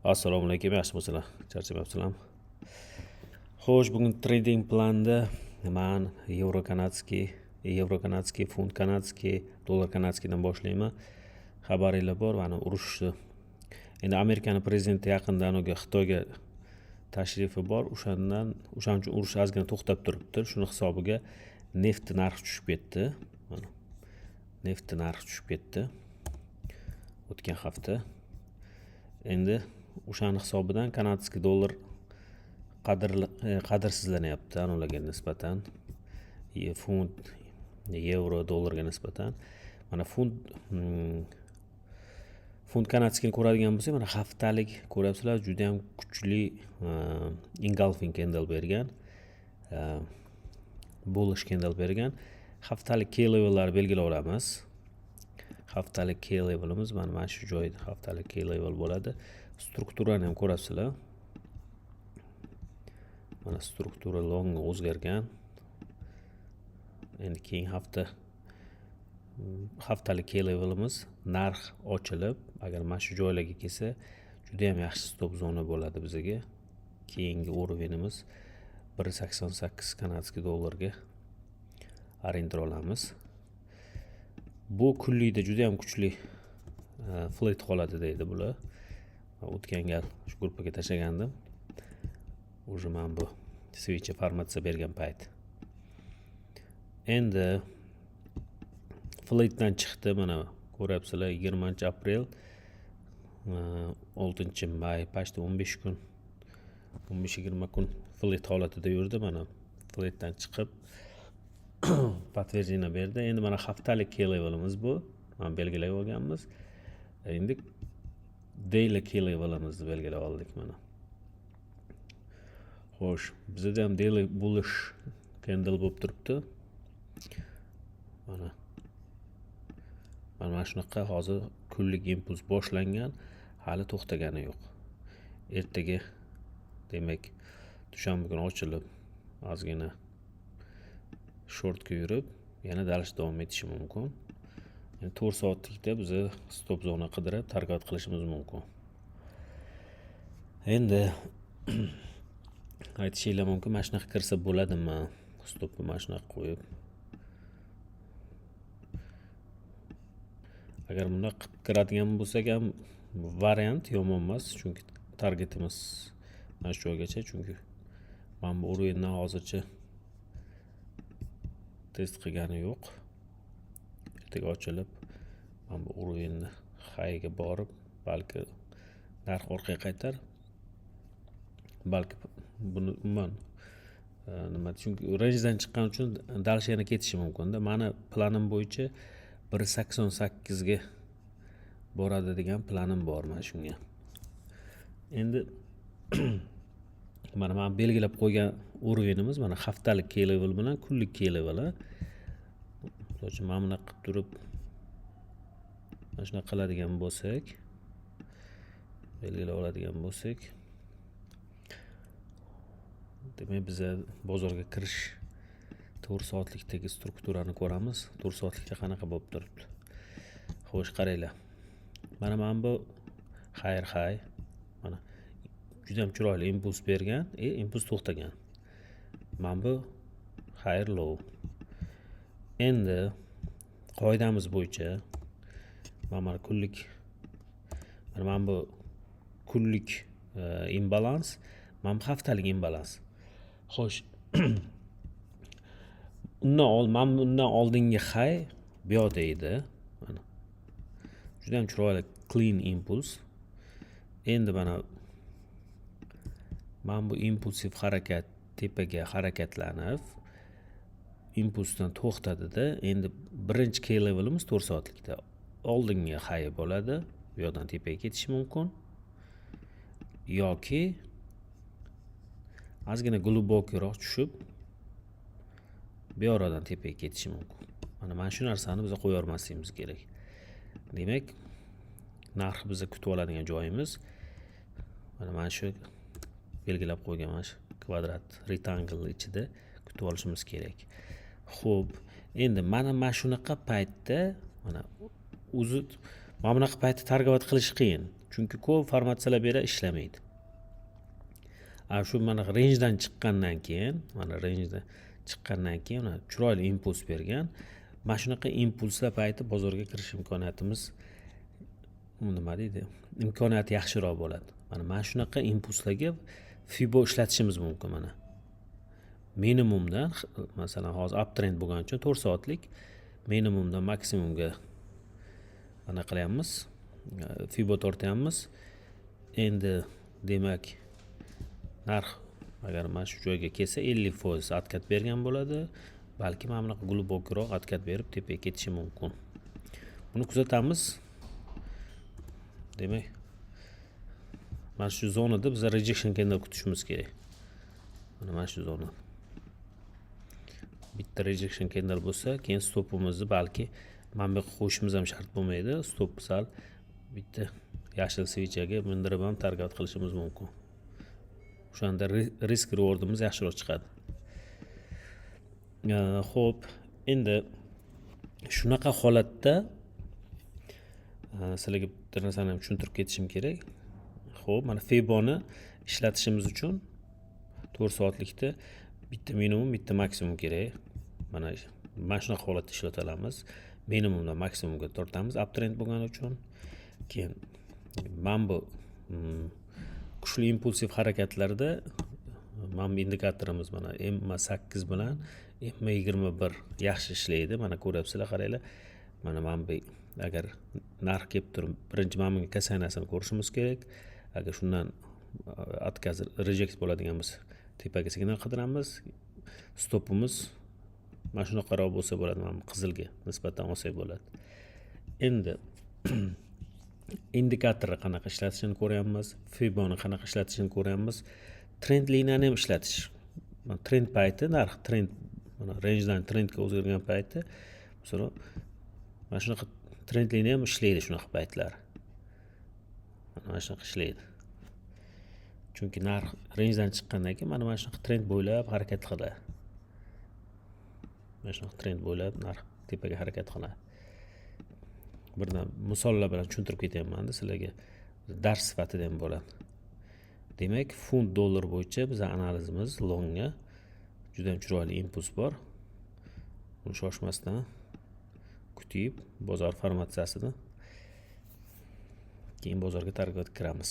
Assalomu alaykum, yaxshimisizlar? Charchamayapsizlarmi? Xo'sh, bugun trading planda man евро канадский, евро канадский, фунт канадский, доллар канадский dan boshlayman. Xabaringlar bor, mana urushni, endi Amerikani prezidenti yaqinda anavi Xitoyga tashrifi bor, o'shandan, o'shaning uchun urush ozgina to'xtab turibdi. Shuni hisobiga neftni narxi tushib ketdi. Mana, neftni narxi tushib ketdi o'tgan hafta. Endi o'shani hisobidan канадский dollar qadrsizlanyapti anavilarga nisbatan, funt, yevro, dollarga nisbatan. Mana funt канадский ni ko'radigan bo'lsak, mana haftalik ko'ryapsizlar, judayam kuchli engulfing candle bergan, bullish candle bergan. Haftalik key levellar belgilab olamiz. Haftalik key levelimiz mana shu joyda haftalik key level bo'ladi. Strukturani ham ko'rasizlar, mana struktura long o'zgargan. Endi keyingi hafta haftalik key levelimiz, narx ochilib, agar mana shu joylarga kelsa, judayam yaxshi stop zona bo'ladi bizaga. Keyingi уровень imiz 1,88 канадский dollarga ориентир olamiz. Bu kunlikda judayam kuchli flat holatida edi bular. O'tgan gal shu gruppaga tashlagandim, уже mana bu свеча formatsiya bergan payt. Endi flatdan chiqdi, mana ko'ryapsizlar, 20-aprel, 6-may, почти 15 kun, 15-20 kun flat holatida yurdi. Mana flatdan chiqib, подтверждение berdi. Endi mana haftalik key levelimiz bu, mana belgilab olganmiz. Endi daily key levelimizni belgilab oldik, mana. Xo'sh, bizada ham daily bullish candle bo'lib turibdi. Mana shunaqa hozir kunlik impuls boshlangan, hali to'xtagani yo'q. Ertaga, demak, dushanba kuni ochilib, ozgina shortga yurib, yana дальше davom etishi mumkin. Endi 4 soatlikda biza stop zona qidirib, торговать qilishimiz mumkin. Endi aytishinglar mumkin, mana shunaqa kirsa bo'ladimi, stopni mana shunaqa qo'yib? Agar bundoq qilib kiradigan bo'lsak ham, variant yomon emas, chunki targetimiz mana shu joygacha, chunki mana bu уровень dan hozircha test qilgani yo'q. Ertaga ochilib, mana bu уровень ni highga borib, balki narx orqaga qaytar, balki buni umuman nima, chunki rangedan chiqqani uchun дальше yana ketishi mumkinda. Mani planim bo'yicha 1,88ga boradi degan planim bor mana shunga. Endi mana belgilab qo'ygan уровень imiz, mana haftalik key level bilan kunlik key level. Misol uchun, mana bunaqa qilib turib, mana shunaqa qiladigan bo'lsak, belgilab oladigan bo'lsak, demak, biza bozorga kirish 4 soatlikdagi strukturani ko'ramiz. 4 soatlikda qanaqa bo'lib turibdi? Xo'sh, qaranglar, mana bu higher high, mana judayam chiroyli impuls bergan и impuls to'xtagan. Mana bu higher low. Endi qoidamiz bo'yicha mana kunlik, mana bu kunlik imbalans, mana bu haftalik imbalans. Xo'sh, undan mana bundan oldingi high bu yoqda edi. Mana judayam chiroyli clean impuls. Endi mana bu impulsiv harakat tepaga harakatlanib, impulsdan to'xtadida, endi birinchi key levelimiz 4 soatlikda oldingi high bo'ladi. Bu yoqdan tepaga ketishi mumkin yoki ozgina глубокий roq tushib, bu yoqdan tepaga ketishi mumkin. Mana shu narsani biz qo'ya olmasligimiz kerak. Demak, narx biza kutib oladigan joyimiz mana shu belgilab qo'ygan mana shu kvadrat, rectangle ichida kutib olishimiz kerak. Ho'p, endi mana shunaqa paytda, mana o'zi mana bunaqa paytda торговать qilish qiyin. Chunki ko'p formatsiyalar bera ishlamaydi. A shu mana rangedan chiqqandan keyin, mana rangedan chiqqandan keyin mana chiroyli impuls bergan. Mana shunaqa impulslar payti bozorga kirish imkoniyatimiz, nima deydi, imkoniyati yaxshiroq bo'ladi. Mana shunaqa impulslarga fibo ishlatishimiz mumkin. Mana minimumdan, masalan, hozir uptrend bo'lgani uchun 4 soatlik minimumdan maksimumga anaqa qilyapmiz, fibo tortyapmiz. Endi, demak, narx agar mana shu joyga kelsa, 50% откат bergan bo'ladi. Balki mana bunaqa глубокий roq откат berib, tepaga ketishi mumkin. Buni kuzatamiz. Demak, mana shu zonada biz rejection candle kutishimiz kerak. Mana shu zona bitta rejection candle bo'lsa, keyin stopimizni balki mana bu yoqqa qo'yishimiz ham shart bo'lmaydi. Stop sal bitta yashil свеча ga mindirib ham торговать qilishimiz mumkin. O'shanda risk rewardimiz yaxshiroq chiqadi. Ho'p, endi shunaqa holatda sizlarga bitta narsani ham tushuntirib ketishim kerak. Ho'p, mana fiboni ishlatishimiz uchun 4 soatlikda bitta minimum, bitta maksimum kerak. Mana shunaqa holatda ishlata olamiz. Minimumdan maksimumga tortamiz uptrend bo'lgani uchun. Keyin mana bu kuchli impulsiv harakatlarda mana bu indikatorimiz, mana MA 8 bilan MA 21 yaxshi ishlaydi. Mana ko'ryapsizlar, qaranglar. Mana bu agar narx kelib turib, birinchi mana bunga касания sini ko'rishimiz kerak. Agar shundan отказ, reject bo'ladigan bo'lsa, tepaga signal qidiramiz. Stopimiz mana shunaqaroq bo'lsa bo'ladi, mana bu qizilga nisbatan olsak bo'ladi. Endi indikatorni qanaqa ishlatishini ko'ryapmiz, fiboni qanaqa ishlatishini ko'ryapmiz, trend liniyani ham ishlatish. Trend payti, narx trend, mana rangedan trendga o'zgargan payti, masalan, mana shunaqa trend liniya ham ishlaydi shunaqa paytlar. Mana shunaqa ishlaydi, chunki narx rangedan chiqqandan keyin mana shunaqa trend bo'ylab harakat qiladi. Mana shunaqa trend bo'ylab narx tepaga harakat qiladi. Birdan misollar bilan tushuntirib ketyapmanda sizlarga, dars sifatida ham bo'ladi. Demak, funt dollar bo'yicha biza analizimiz longga juda ham chiroyli impuls bor. Buni shoshmasdan kutib, bozor formatsiyasini, keyin bozorga торговать kiramiz.